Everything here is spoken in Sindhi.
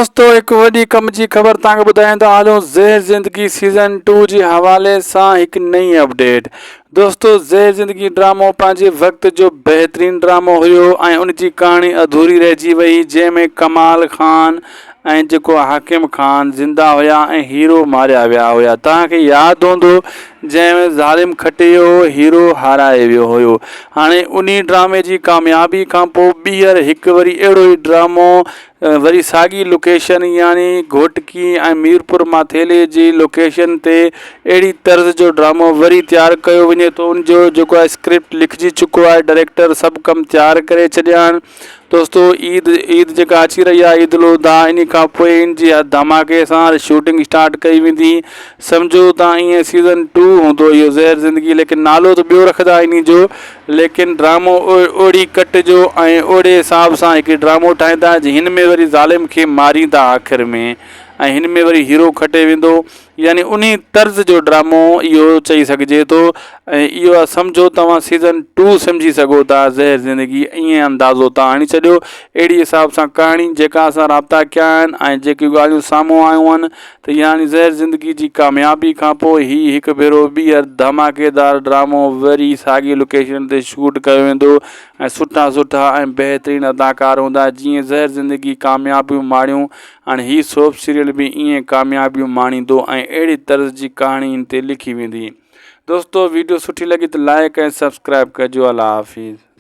دوستو هڪ وڏي ڪم جي خبر توهان کي ٻڌائيندا هلون زهر زندگي سيزن ٽو جي حوالي سان هڪ نئين اپڊيٽ دوستو زهر زندگي ڊرامو پنهنجي وقت جو بهترين ڊرامو هيو ۽ ان جي ڪهاڻي اڌوري رهجي وئي جنهن ۾ ڪمال خان ۽ جيڪو حاڪم خان زنده هيا ۽ هيرو ماريا ويا هيا توهان کي ياد هوندو جنهن ۾ ظالم کٽي ويو هو هيرو هارائي ويو هيو هاڻي انهي ڊرامي جي ڪاميابي کان پوء ٻيهر هڪ وري اهڙو ئي ڊرامو وري ساڳي لوڪيشن يعني گهوٽڪي ۽ ميرپور ماٿيلي جي لوڪيشن تي اهڙي طرز جو ڊرامو وري تيار ڪيو وڃي ٿو ان جو جيڪو آهي اسڪرپٽ لکجي چڪو آهي ڊائريڪٽر سڀ ڪم تيار ڪري ڇڏيا آهن دوستو عيد عيد جيڪا اچي رهي آهي عيد الاضحيٰ انهي کان پوء ان جي ڌماڪي سان شوٽنگ اسٽارٽ ڪئي ويندي سمجهو ته ائين سيزن ٽو هوندو اهو زهر زندگي ليڪن نالو ته ٻيو رکندا انهي جو ليڪن ڊرامو اوڙي ڪٽ جو ۽ اوڙي حساب سان هڪ ڊرامو ٺاهيندا جي هن ۾ وري ظالم کي ماريندا آخر ۾ ۽ هن ۾ وري هيرو کٽي ويندو يعني انهي طرز جو ڊرامو اهو چئي سگهجي ٿو ۽ اهو سمجهو توهان سيزن ٽو سمجهي سگهو ٿا زهر زندگي ائين اندازو تان هڻي ڇڏيو اهڙي حساب سان ڪهاڻي جيڪا اسان رابطا ڪيا آهن ۽ جيڪي ڳالهيون سامهون آيون آهن ته يعني زهر زندگي جي ڪاميابي کان پوء هي هڪ ڀيرو ٻيهر ڌماڪيدار ڊرامو وري ساڳي لوڪيشن تي شوٽ ڪيو ويندو ۽ سٺا سٺا ۽ بهترين اداڪار هوندا جيئن زهر زندگي ڪاميابيون ماڻيون هاڻي هي سوپ سيريل به ائين ڪاميابيون ماڻيندو ۽ اهڙي طرز جي ڪهاڻي هن تي لکي ويندي. دوستو ويڊيو سٺي لڳي ته لائيڪ ۽ سبسڪرائيب ڪجو الله حافظ.